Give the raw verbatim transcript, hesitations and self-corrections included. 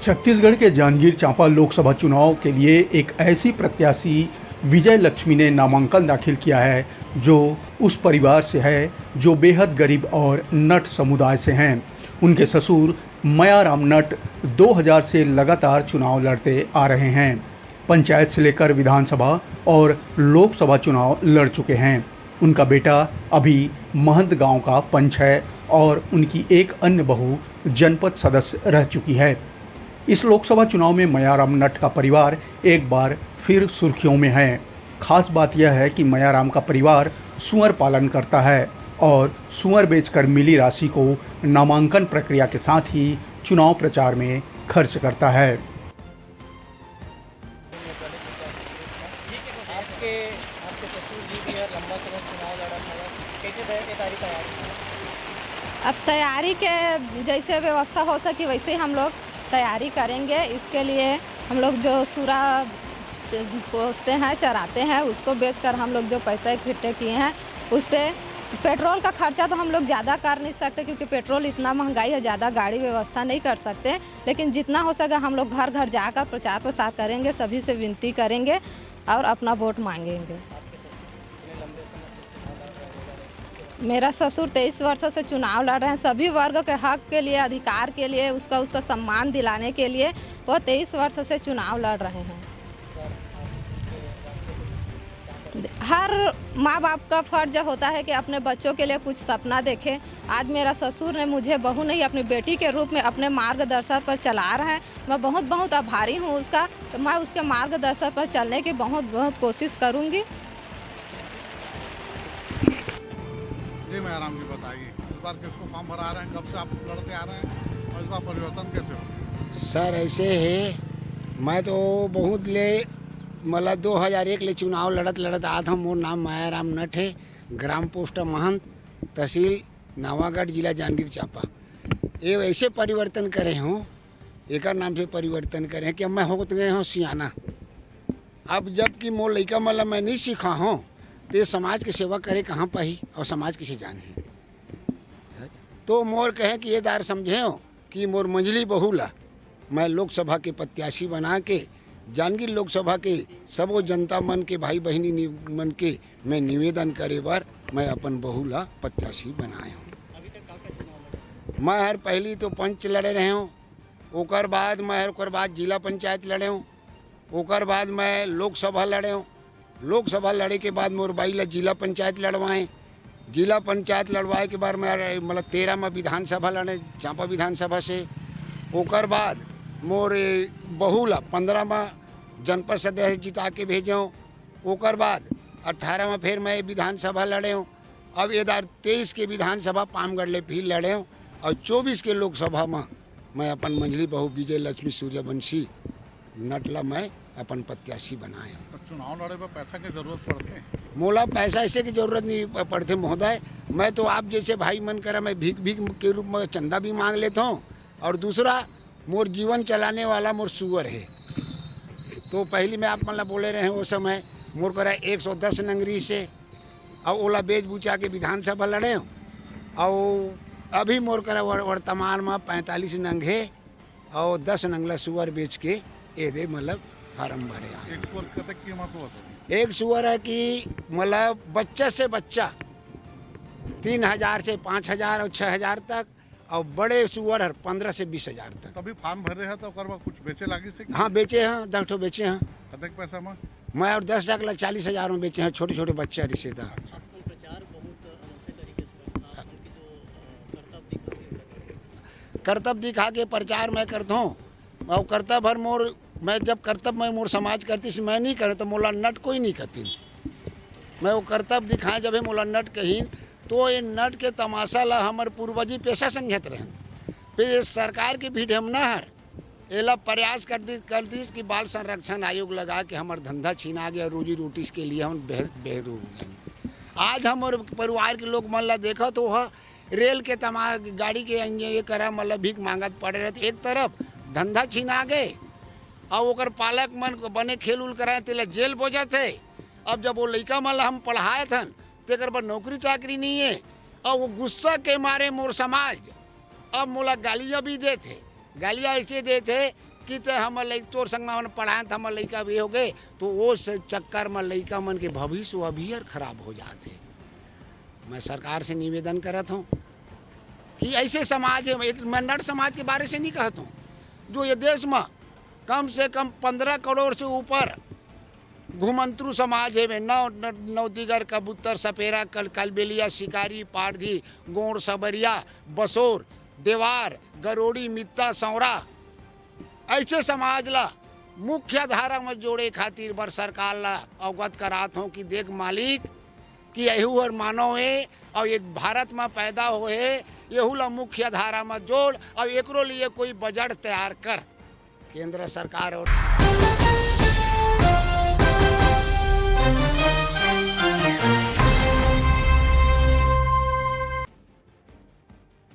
छत्तीसगढ़ के जांजगीर चांपा लोकसभा चुनाव के लिए एक ऐसी प्रत्याशी विजय लक्ष्मी ने नामांकन दाखिल किया है, जो उस परिवार से है, जो बेहद गरीब और नट समुदाय से हैं। उनके ससुर मयाराम नट दो हज़ार से लगातार चुनाव लड़ते आ रहे हैं। पंचायत से लेकर विधानसभा और लोकसभा चुनाव लड़ चुके हैं। उनका बेटा अभी महंत गांव का पंच है और उनकी एक अन्य बहू जनपद सदस्य रह चुकी है। इस लोकसभा चुनाव में मयाराम नट का परिवार एक बार फिर सुर्खियों में है। खास बात यह है कि मयाराम का परिवार सुअर पालन करता है और सुअर बेचकर मिली राशि को नामांकन प्रक्रिया के साथ ही चुनाव प्रचार में खर्च करता है। आपके, आपके ससुर जी भी है, लंबा समय चुनाव लड़ा था, कैसे तय-, ये सारी तैयारी? अब तैयारी के जैसे व्यवस्था हो सके वैसे ही हम लोग तैयारी करेंगे। इसके लिए हम लोग जो सूरा च-, पोसते हैं, चराते हैं, उसको बेचकर हम लोग जो पैसा इकट्ठे किए हैं, उससे पेट्रोल का खर्चा तो हम लोग ज़्यादा कर नहीं सकते, क्योंकि पेट्रोल इतना महंगाई है, ज़्यादा गाड़ी व्यवस्था नहीं कर सकते। लेकिन जितना हो सके हम लोग घर घर जाकर प्रचार प्रसार करेंगे, सभी से विनती करेंगे और अपना वोट मांगेंगे। मेरा ससुर तेईस वर्ष से चुनाव लड़ रहे हैं, सभी वर्ग के हक के लिए, अधिकार के लिए, उसका, उसका सम्मान दिलाने के लिए वो तेईस वर्ष से चुनाव लड़ रहे हैं। हर माँ बाप का फर्ज होता है कि अपने बच्चों के लिए कुछ सपना देखे। आज मेरा ससुर ने मुझे बहू नहीं, अपनी बेटी के रूप में अपने मार्गदर्शन पर चला रहे हैं। मैं बहुत, बहुत आभारी हूँ उसका। तो मैं उसके मार्गदर्शन पर चलने की बहुत, बहुत कोशिश करूँगी। जी, मैं आराम जी बताइए, इस बार किसको फॉर्म भरा रहे हैं, कब से आप लड़ते आ रहे हैं और इस बार परिवर्तन कैसे हो? सर, ऐसे है, मैं तो बहुत ले, मतलब, दो हज़ार एक ले चुनाव लड़त लड़त आत हूँ। मोर नाम मायाराम नट है, ग्राम पोस्ट महंत, तहसील नवागढ़, जिला जांजगीर चांपा। ये ऐसे परिवर्तन करे हूँ, एकर नाम से परिवर्तन करे हैं कि अब मैं हो गए हूँ सियाना। अब जबकि मोर लइका मन ला मैं नहीं सिखा हूँ, तो ये समाज के सेवा करे कहाँ पाही और समाज किसे जान है? तो मोर कहे कि ये दार समझे हो कि मोर मंझली बहू ला मैं लोकसभा के प्रत्याशी बना के जांजगीर लोकसभा के सबो जनता मन के, भाई बहिनी नि-, मन के मैं निवेदन करे बर मैं अपन बहू ला प्रत्याशी बनाए हूँ। मैं हर पहली तो पंच लड़े रहे हूँ, ओकर बाद मैं, ओकर बाद जिला पंचायत लड़े हूँ, ओकर बाद मैं लोकसभा लड़े हूँ। लोकसभा लड़े के बाद मोर बाई ला जिला पंचायत लड़वाए। जिला पंचायत लड़वाए के बाद मैं, मतलब, तेरह में विधानसभा लड़े, चांपा विधानसभा से। ओकर बाद मोर बहू ला पन्द्रह में जनपद सदस्य जिता के भेजे हूँ। ओकर बाद अट्ठारह में फिर मैं विधानसभा लड़े हूँ। अब ये दार तेईस के विधानसभा पामगढ़ ले फिर लड़े हूँ और चौबीस के लोकसभा में मैं अपन मंझली बहू विजय लक्ष्मी सूर्यवंशी नट ला मैं अपन प्रत्याशी बनाए हूँ। तो चुनाव लड़े बर पैसा के जरूरत पड़थे? मोला पैसा ऐसे की जरूरत नहीं प-, पड़थे महोदय। मैं तो आप जैसे भाई मन करा मैं भीख भीख के रूप में चंदा भी मांग लेता हूँ और दूसरा मोर जीवन चलाने वाला मोर सुअर है। तो पहली मैं आप मन ला बोले रहे हूँ, वो समय मोर करा एक सौ दस नंगरी से, और ओला बेच बुचा के विधानसभा लड़े हूँ, और अभी मोर करा वर-, वर्तमान में पैंतालीस नंग है, और दस नंगला सुअर बेच के ये दे, मतलब, फार्म भरे आए। एक सुअर कतक कीमत हुआ सर? एक सुअर है कि, मतलब, बच्चा से बच्चा तीन हजार से पाँच हजार और छः हजार तक, और बड़े सुअर हर पन्द्रह से बीस हजार तक। तभी फार्म भरे है तो ओकर बाद कुछ बेचे लागी से कि? हाँ, बेचे हैं, दस ठो बेचे हैं। कतक पैसा में? मैं और दस लाख ला चालीस हजार में बेचे हैं, छोटे छोटे बच्चा रिश्तेदार। अच्छा। आजकल प्रचार बहुत अनोखे तरीके से करता है। आप मन के जो, अ, करतब दिखा के करते हैं। करतब दिखा के प्रचार मैं करता हूँ, और करतब हर मोर, मैं जब करतब मैं मोर समाज करती से मैं नहीं करे तो मोला नट कोई नहीं कहती। मैं वो करतब दिखाए जब हे मोला नट कहीन, तो ये नट के तमाशा ला हमर पूर्वजी पेशा समझत रहन। फिर ये सरकार के भी ढेमना हर एला प्रयास कर दी, कर दीस कि बाल संरक्षण आयोग लगा के हमर धंधा छीना गया, रोजी रोटी के लिए हम बेह-, बेहरू हो गए। आज हमर परिवार के लोग मन ला देखत हो, रेल के तमा-, गाड़ी के अंगे ये करा, मतलब, भीख मांगत पड़े रहते। एक तरफ धंधा छीना गए, अउ ओकर पालक मन को बने खेल उल कराए, तेला जेल बोजत हे। अब जब वो लइका मन ला हम पढ़ाए थन, तेकर बर नौकरी चाकरी नहीं है। अब वो गुस्सा के मारे मोर समाज अब मोला गालियाँ भी देत हे। गालियाँ ऐसे देत हे कि ते हमर लइका, तोर संग में हमन पढ़ाएन त हमर लइका भी हो गए, तो वो से चक्कर में लइका मन के भविष्य वो अभी और खराब हो जाते। मैं सरकार से निवेदन करत हूँ कि ऐसे समाज, एक मन्नड़ समाज के बारे से नहीं कहत हूँ, जो ये देश में कम से कम पंद्रह करोड़ से ऊपर घुमंतरू समाज हेवे, नौ, न-, नौतिगर, कबूतर, सपेरा, कल-, कलबेलिया, शिकारी, पारधी, गोंड़, सबरिया, बसोर, देवार, गरोड़ी, मित्ता, सौरा, ऐसे समाज ला मुख्य धारा में जोड़े खातिर बर सरकार ला अवगत करात हूँ कि देख मालिक, कि एहू हर मानव हे, और एक भारत में पैदा होए हे, एहू ला मुख्य धारा में जोड़, और एकरो लिए कोई बजट तैयार कर। केंद्र सरकार और